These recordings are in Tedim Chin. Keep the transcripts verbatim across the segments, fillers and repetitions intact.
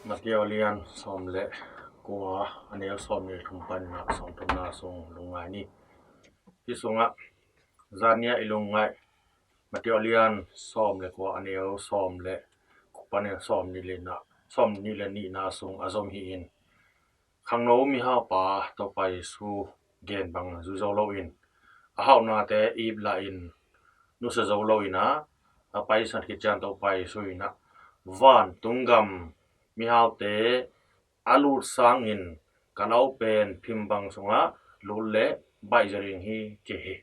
Matthai lian sawm le kua, a neu sawm nih le thum panin a sawm thumna sung lungngai ni. Hih sungah zan ni-a i lungngaih Matthai lian sawm le kua, a neu sawm le kua panin a sawm nih le nihna, sawm nih le nihna sung a zom hi in, khangno mihaupa Topa Jesu gen bang zui zo loin, a hauhnate ip lahin nusia zo loin a, a paisan khit ciang Topa Jesu in a, vantung gam mihaute a lut sangin ka lo pen phim bang sungah lut leh baih zaw ding hi, ci hi.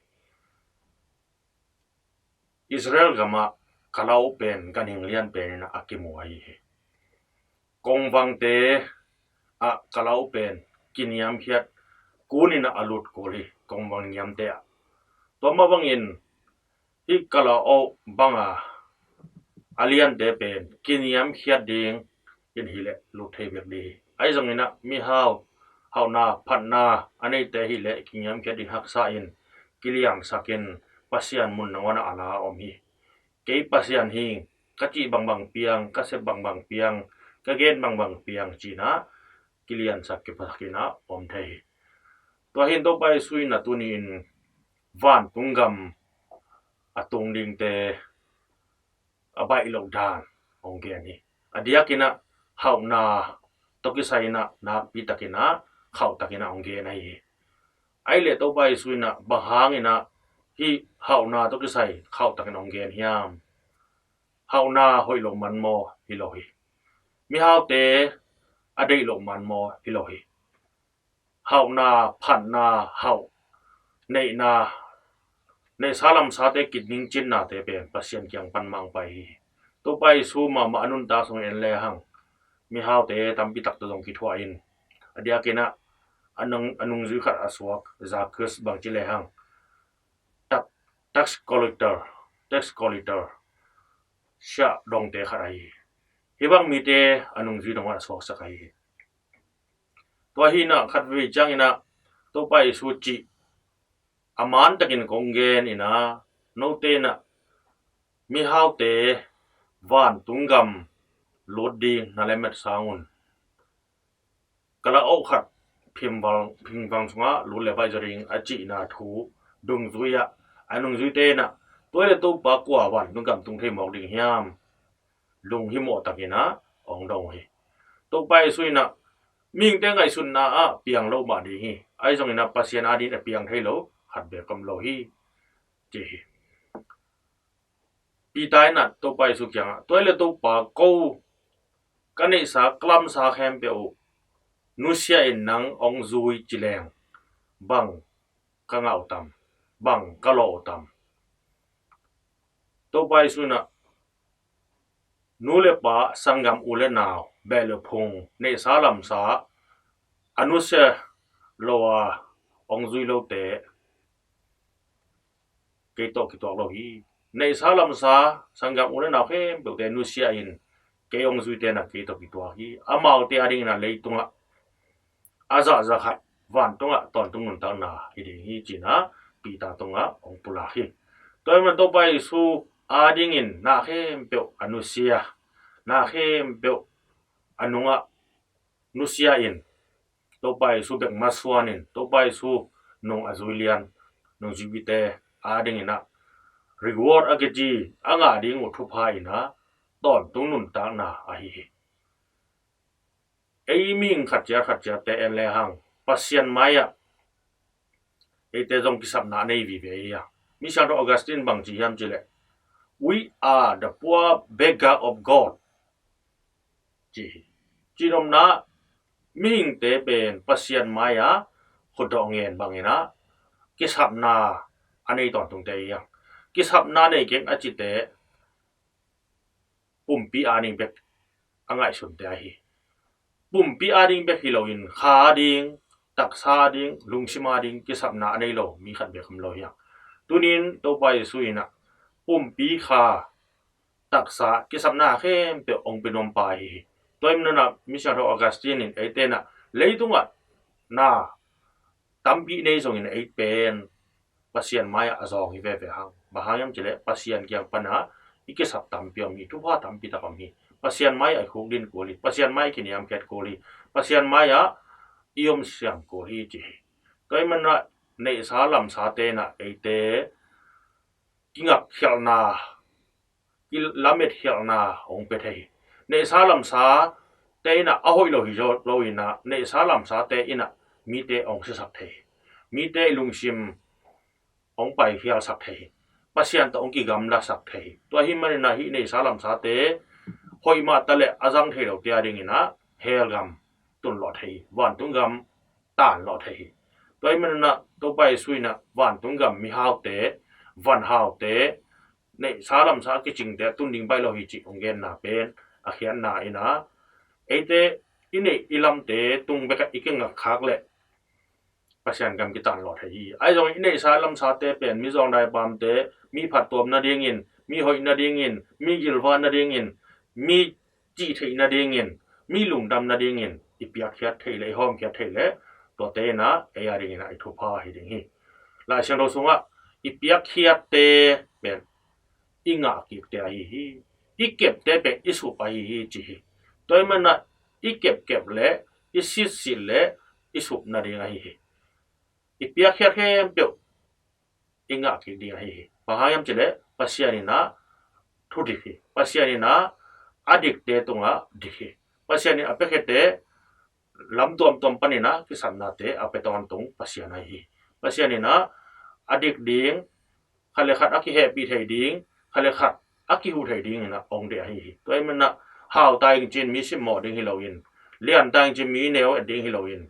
Israel gamah ka lo pen ganhing lian pen in a kimu ahi hi. Kongvangte ah ka lo pen kiniamkhiat kunin a lut kul hi, kongvang niamte ah. Tua mah bangin hih ka lo banga a liante pen kiniamkhiat ding in hileh lut thei bek ding hi. Ahi zongin a mihau hauhna phatna a neite hileh kiniamkhiat ding haksa in kiliangsakin Pasian mun nangawn ah a la om hi. Kei Pasian hi, ka cih bangbang piang, ka sep bangbang piang, ka gen bangbang piang ci-in a kiliansak kiphakin a om thei hi. Tua hi in Topa Jesu in a tuni in vantung gam a tung dingte a baih loh dan hong gen hi. A diakin a hauhna tawh kisai in a nakpi takin a khauh takin a hong gen ahi hi. Ahi leh Topa Jesu in a bang hangin a hih hauhna tawh kisai khauh takin hong gen hiam? Hauhna hoih loh man maw? Hi lo hi. Mihaute a deih loh man maw? Hi lo hi. Hauhna, phatna, hauh neihna, neihsa lamsate kitning cinnate pen Pasian kiang pan mah hong pai hi. Topa Jesu mahmah a nuntak sung en lehang mihaute tampi tak tawh zong kithuah in, a diakin a, a nung, a nungzui khat a suak Zacchaeus bangci lehang tak, tax collector, tax collector, siah dongte khat ahi hi. Hih bang mite a nungzui dong a suaksak ahi hi. Tua hi in a khatvei ciangin a Topa Jesu cih a man takin kong gen in a, note in a mihaute vantung gam lut ding na lamet sangun ka lo khat phim bang, phim bang sungah lut leh baih zaw ding a cihna thu dungzui ah a nungzuite in a, tua hi leh Topa kua vantung gam tung thei mawk ding hiam? Lunghimawh takin a hong dong uh hi. Topa Jesu in a mihingte ngaihsutna ah piang lo mah ding hi. Ahi zongin a Pasian adingin a piang thei lo khat beek om lo hi, ci hi. Peter in a Topa Jesu kiangah, tua hi leh Topa, ko ka neihsa ka lamsa khempeuh uh nusia in nang hong zui ci leng bang ka ngah uh tam, bang ka lawh uh tam? Topa Jesu in a nu le pa, sanggam u le nau, beh le phung, neihsa lamsa a nusia lo a hong zui lote kei tawh kituak lo hi. Neihsa lamsa, sanggam u le nau khempeuhte nusia in kei hong zuite in a kei tawh kituak hi. Amaute adingin a leitungah a zahzah khat vantungah tawntung nuntakna hi ding hi, ci-in a Peter tungah hong pulak hi. Tua ahih manin Topa Jesu adingin na khempeuh a nusia, na khempeuh a nungah nusia in, Topa Jesu bek masuan in, Topa Jesu nung a zui lian, nungzuipite adingin a reward a kici a ngah ding uh thupha in a tawntung nuntakna ahi hi. Ei mihing khat ciat khat ciatte en lehang Pasian mai-ah eite zong kisapna a nei vive hi a. Misiangtho Augustine bang ci hiam cih leh, "We are the poor beggar of God," ci hi. Cihnopna, mihingte pen Pasian mai-ah khutdawh ngen bangin a kisapna a nei tawntungte hi a. Kisapna nei keng a cite pumpi ading bek a ngaihsunte ahi. Pumpi ading bek hi loin kha ading, taksa ading, lungsim ading kisapna a nei lo mi khat bek om lo hi a. Tunin Topa Jesu in a pumpi, kha, taksa, kisapna khempeuh hong pia nuam pa ahi hi. Tua ahih manin a Misiangtho Augustine in eite in a leitungah na tampi nei zongin ei pen Pasian mai-ah a zawng hi veve hang. Bang hang hiam cih leh Pasian kiang pan a i kisap tampi om hi, thupha tampi tak om hi. Pasian mai-ah i khukdin kul hi. Pasian mai-ah i kiniamkhiat kul hi. Pasian mai-ah i omsiam kul hi ci hi. Tua ahih manin ah neihsa lamsate in ah eite kingakkhialhna, kilametkhialhna hong pia thei hi. Neihsa lamsate in ah a hoih lo hi zo lo in ah, neihsa lamsate in ah mite hong siasak thei hi. Mite i lungsim hong paikhialsak thei hi. Pasian tawh hong kigamlasak thei hi. Tua ahih manin ah hih neihsa lamsate hoih mah taleh a zang thei lote a dingin ah hell gam tun lawh thei hi. Vantung gam tan lawh thei hi. Tua ahih manin ah Topa Jesu in ah vantung gam mihaute, vanhaute, neihsa lamsa a kicingte a tun ding baih lo hi cih hong genna pen a khiatna in ah, eite i neih i lamte tung bekah i kingakkhak leh Pasian gam kitan lawh thei hi. Ahi zongin i neihsa lamsate pen mi zawngdai pamte, mi phattuam nadingin, mi hoih nadingin, mi gilvah nadingin, mi cih theih nadingin, mi lungdam nadingin i piakkhiat theih leh, i hawmkhiat theih leh, tuate in ah ei a dingin ah i thupha hi ding hi. Lai Siangtho sungah i piakkhiatte pen i ngah kikte ahi hi. I kepte pen i sup ahi hi ci hi. Tua ahih manin ah i kepkep leh, i sitsit leh, i sup nading ahi hi. I piakkhiat khempeuh i ngah kik ding ahi hi. Bang hang hiam cih leh Pasian in ah thudik hi. Pasian in ah a dikte tungah dik hi. Pasian in a piakhiate lam tuamtuam panin ah kisapnate a pia tawntung Pasian ahi hi. Pasian in ah a dik ding, khat leh khat a kihehpih thei ding, khat leh khat a kihuh thei dingin ah hong deih ahi hi. Tua ahih manin ah hau ta ing ci-in mi simmawh ding hi loin, lian ta ing ci-in mi neu et ding hi loin,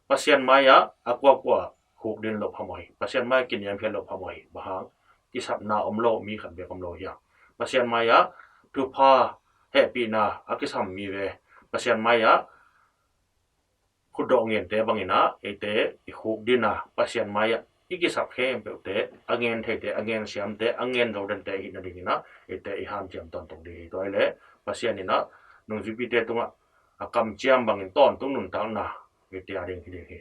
Pasian mai-ah a kuakua khukdin loh phamawh hi. Pasian mai-ah kiniamkhiat loh phamawh hi. Bang hang? Kisapna om lo mi khat beek om lo hi a, Pasian mai-ah thupha, hehpihna a kisam mi ve, Pasian mai-ah khutdawh ngente bangin ah eite i khukdin a, Pasian mai-ah i kisap khempeuhte a ngen theite, a ngen siamte, a ngen zo dente i hih nadingin ah eite i hanciam tawntung ding hi. Tua ahih leh Pasian in ah nungzuipite tungah a kamciam bangin tawntung nuntakna eite a ding hi ding hi.